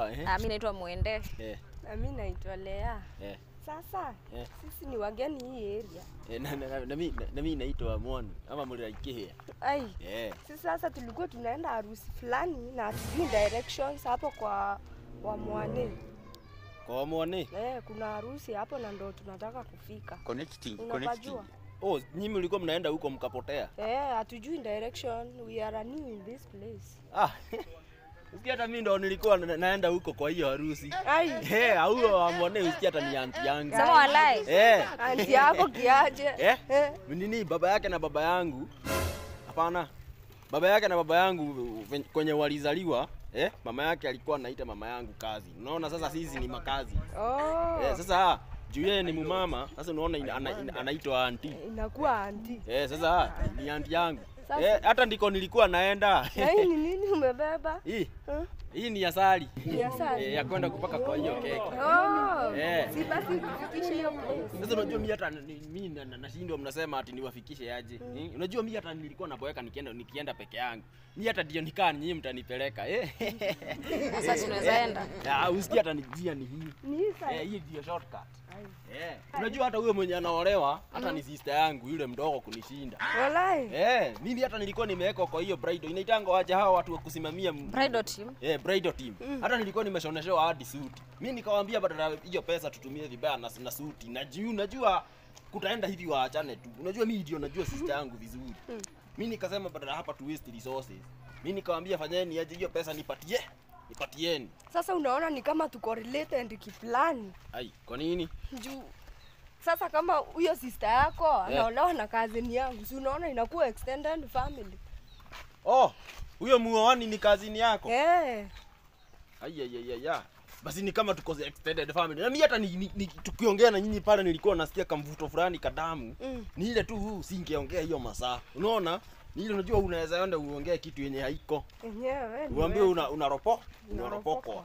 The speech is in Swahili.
Unaitwa eh? Mimi naitwa Mwende. Eh. Na mimi naitwa Lea. Eh. Sasa Eh. sisi ni wageni hii area. Na mimi naitwa Mwoni ama Murirakihia. Ai. Eh. Sisi sasa tulikuwa tunaenda harusi fulani na hatujui directions hapo kwa Wamwane. Kwa Wamwane? Eh, kuna harusi hapo na ndo tunataka kufika. Connecting, Unapajua? connecting. Oh, nyinyi mlikuwa mnaenda huko mkapotea? Eh, hatujui direction. We are new in this place. Ah. Usikia hata mimi ndo nilikuwa naenda huko kwa hiyo harusi. Ai. Eh, huyo Wamwane usikia hata ni auntie yangu. Sema walai. Eh. Auntie yako kiaje? Eh? Nini baba yake na baba yangu? Hapana. Baba yake na baba yangu kwenye walizaliwa, eh, mama yake alikuwa anaita mama yangu kazi. Unaona sasa sisi ni makazi. Oh. Eh, sasa juu yeye ni mumama, sasa unaona anaitwa auntie. Inakuwa auntie. Eh, sasa ni auntie yangu. Sasa- Eh, hata ndiko nilikuwa naenda. Na hii ni nini umebeba? Hii. Huh? Hii ni asali. Ni asali. Eh, ya kwenda kupaka kwa hiyo keki. Oh. Eh. Si basi tufikishe hiyo place. Sasa unajua mimi hata mimi nashindwa mnasema ati niwafikishe aje. Unajua mimi hata nilikuwa naboeka nikienda peke yangu. Mimi hata ndio nikaa nyinyi mtanipeleka. Eh. Sasa tunaweza enda. Ah, usikie hata njia ni hii. Ni hii sasa. Eh, hii ndio shortcut. Eh. Unajua hata huyo mwenye anaolewa hata ni sister yangu yule mdogo kunishinda. Walai. Eh, mimi hata nilikuwa nimewekwa kwa hiyo bridal. Inaitangwa aje hawa watu wa kusimamia Bridal team. Eh, bridal team. Hata nilikuwa nimeshoneshewa hadi suti. Mimi nikawaambia badala hiyo pesa tutumie vibaya na suti. Na juu unajua kutaenda hivi waachane tu. Unajua mimi ndio najua sister yangu vizuri. Mimi nikasema badala hapa tu waste resources. Mimi nikawaambia fanyeni aje hiyo pesa nipatie. Nipatieni. Sasa unaona ni kama tuko related kiplani. Ai, kwa nini? Juu sasa kama huyo sister yako anaolewa na cousin yangu, si unaona inakuwa extended family. Oh, huyo muoani ni cousin yako? Eh. Ai ai ai ai. Basi ni kama tuko extended family. Na mimi hata tukiongea na nyinyi pale nilikuwa nasikia kamvuto fulani kadamu. Ni ile tu singeongea hiyo masaa. Unaona? Ni ile unajua unaweza enda uongee kitu yenye haiko. Yenyewe. Uambie unaropokwa.